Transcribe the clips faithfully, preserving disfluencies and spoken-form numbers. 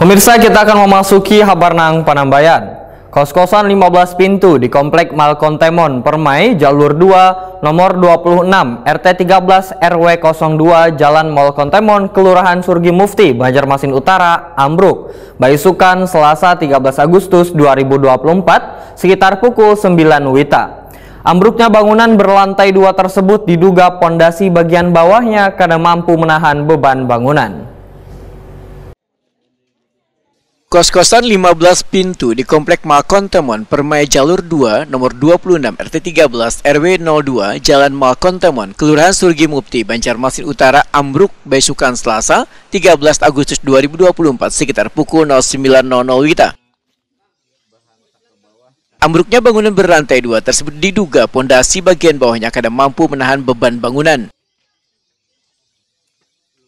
Pemirsa, kita akan memasuki habar nang panambayan. Kos-kosan lima belas pintu di Komplek Malkontemon Permai, Jalur dua, nomor dua puluh enam, R T tiga belas R W kosong dua, Jalan Malkontemon, Kelurahan Surgi Mufti, Banjarmasin Utara, ambruk. Baisukan Selasa tiga belas Agustus dua ribu dua puluh empat, sekitar pukul sembilan wita. Ambruknya bangunan berlantai dua tersebut diduga pondasi bagian bawahnya kada mampu menahan beban bangunan. Kos-kosan lima belas pintu di Komplek Malkontemon Permai, Jalur dua, nomor dua puluh enam, R T tiga belas R W nol dua, Jalan Malkontemon, Kelurahan Surgi Mufti, Banjarmasin Utara, ambruk baisukan Selasa, tiga belas Agustus dua ribu dua puluh empat, sekitar pukul nol sembilan nol nol wita. Ambruknya bangunan berlantai dua tersebut diduga pondasi bagian bawahnya kada mampu menahan beban bangunan.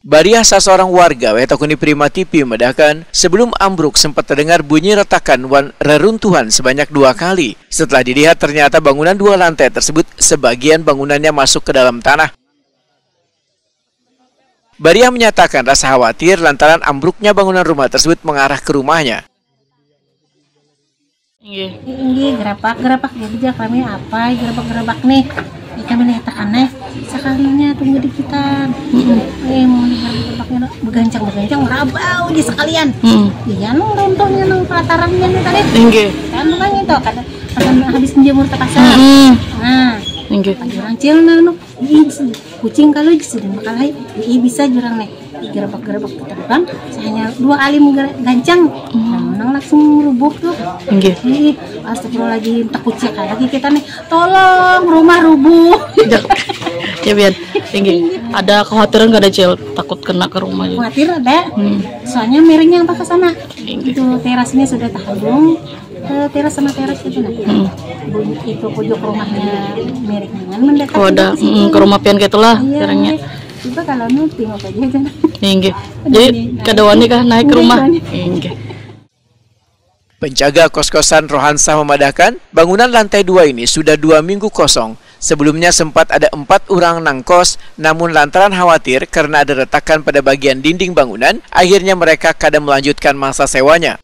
Bariah saseorang warga, wayah takuni Prima T V, memedahkan, sebelum ambruk sempat terdengar bunyi retakan wan reruntuhan sebanyak dua kali. Setelah dilihat, ternyata bangunan dua lantai tersebut sebagian bangunannya masuk ke dalam tanah. Bariah menyatakan rasa khawatir lantaran ambruknya bangunan rumah tersebut mengarah ke rumahnya. Inggih. Inggih, gerapak, gerapak jadi jak kami apa, gerapak, gerapak nih. Ya, kami lihat tekan nih, sekalinya tunggu di kita. Mm-mm. Eh, mau nih gerapak, gerapak, begancang, begancang, rabau aja sekalian. Mm. Iya, nung runtuhnya, nung pelatarannya nih tadi. Inggih. Kan bukan itu, kada, kada habis menjemur terpaksa. Mm-mm. Nah, inggih. Orang cil nah, nung, ini kucing kalau sudah makan hai, ini bisa jurang nih. Gerebek-gerebek terbang, hanya dua alim gancang, hmm. Nah, langsung rubuh tuh. Inggih. Astagfirullahaladzim, takut cek lagi kita nih. Tolong, rumah rubuh. Ya biar, inggih. Ada kekhawatiran gak ada, Cil? Takut kena ke rumah juga. Khawatir ada. Hmm. Soalnya miringnya apa ke sana? Inggih. Itu terasnya sudah tahagung. Ke teras sama teras itu nah. Hmm. Bunyi itu pojok rumahnya miring dengan mendekat. Oh, ada, hmm, ke rumah pian gitulah, iya, kiranya. Coba kalau nu tengok aja aja. Inggih. Jadi kada wani kah naik ke rumah? Inggih. Penjaga kos-kosan Rohansah memadahkan, bangunan lantai dua ini sudah dua minggu kosong. Sebelumnya sempat ada empat orang nang kos, namun lantaran khawatir karena ada retakan pada bagian dinding bangunan, akhirnya mereka kada melanjutkan masa sewanya.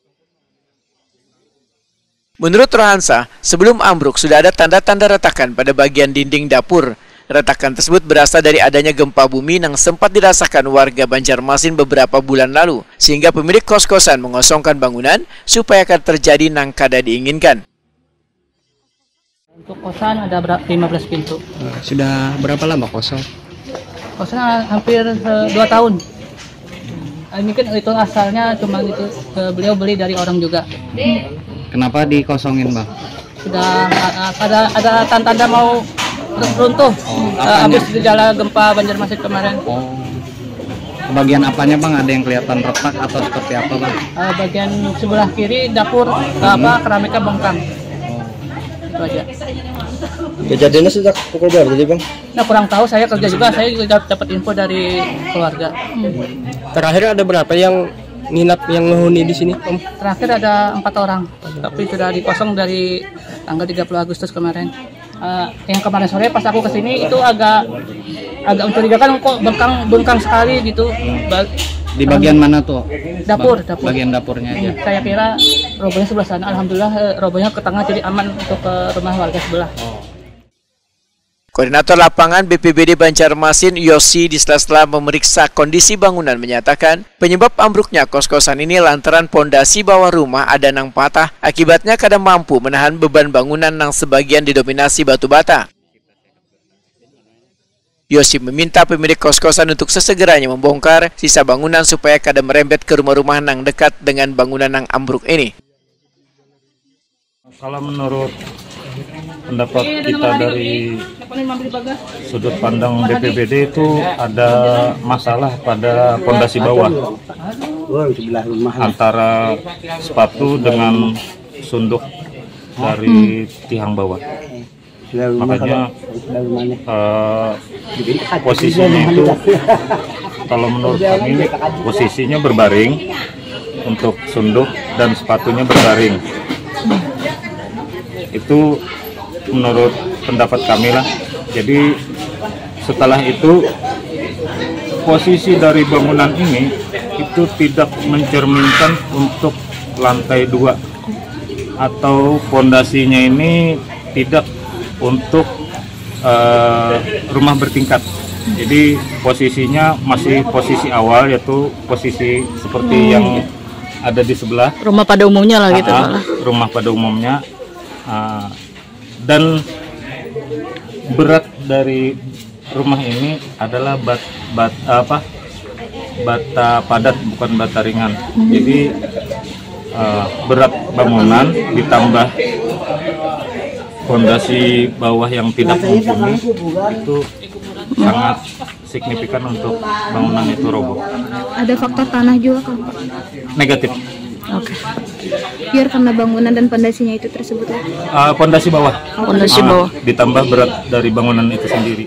Menurut Rohansa, sebelum ambruk sudah ada tanda-tanda retakan pada bagian dinding dapur. Retakan tersebut berasal dari adanya gempa bumi yang sempat dirasakan warga Banjarmasin beberapa bulan lalu, sehingga pemilik kos-kosan mengosongkan bangunan supaya kada terjadi nang kada diinginkan. Untuk kosan ada berapa? lima belas pintu. Nah, sudah berapa lama kosong? Kosong hampir eh, dua tahun. Ini kan itu asalnya cuma itu eh, beliau beli dari orang juga. Kenapa dikosongin, Bang? Sudah eh, ada ada tanda-tanda mau runtuh. Oh, eh, habis gejala gempa Banjarmasin kemarin. Oh. Bagian apanya, Bang? Ada yang kelihatan retak atau seperti apa, Bang? Eh, bagian sebelah kiri dapur eh, apa keramiknya bengkang. Oh. Itu aja. Kejadiannya sejak pukul berapa tadi, Bang? Nah, kurang tahu, saya kerja juga, saya juga dapat info dari keluarga. Terakhir ada berapa yang nginap, yang menghuni di sini, Om? Terakhir ada empat orang, tapi sudah dikosong dari tanggal tiga puluh Agustus kemarin. Uh, yang kemarin sore pas aku kesini itu agak agak mencurigakan, kok bengkang bengkang sekali gitu. Di bagian mana tuh? Dapur, dapur. Bagian dapurnya aja. Saya kira robohnya sebelah sana. Alhamdulillah eh, robohnya ke tengah, jadi aman untuk ke rumah warga sebelah. Oh. Koordinator Lapangan B P B D Banjarmasin, Yosi, di sela-sela memeriksa kondisi bangunan menyatakan, penyebab ambruknya kos-kosan ini lantaran pondasi bawah rumah ada nang patah, akibatnya kada mampu menahan beban bangunan nang sebagian didominasi batu bata. Yosi meminta pemilik kos-kosan untuk sesegeranya membongkar sisa bangunan supaya kada merembet ke rumah-rumah nang dekat dengan bangunan nang ambruk ini. Kalau menurut pendapat kita dari sudut pandang B P B D itu ada masalah pada pondasi bawah antara sepatu dengan sunduk dari tiang bawah. Makanya uh, posisinya itu kalau menurut kami posisinya berbaring untuk sunduk dan sepatunya berbaring. Itu menurut pendapat kami lah. Jadi setelah itu posisi dari bangunan ini Itu tidak mencerminkan untuk lantai dua atau pondasinya ini tidak untuk eh, rumah bertingkat. Jadi posisinya masih posisi awal, yaitu posisi seperti yang ada di sebelah. Rumah pada umumnya lah gitu Ah, malah. Rumah pada umumnya. Ah, dan berat dari rumah ini adalah bat, bat apa bata padat, bukan bata ringan. Jadi eh, berat bangunan ditambah fondasi bawah yang tidak mumpuni itu sangat signifikan untuk bangunan itu roboh. Ada faktor tanah juga kan, Pak? Negatif. Oke. Biar karena bangunan dan pondasinya itu tersebut ya. Eh, fondasi bawah. Fondasi Ah, bawah. Ditambah berat dari bangunan itu sendiri.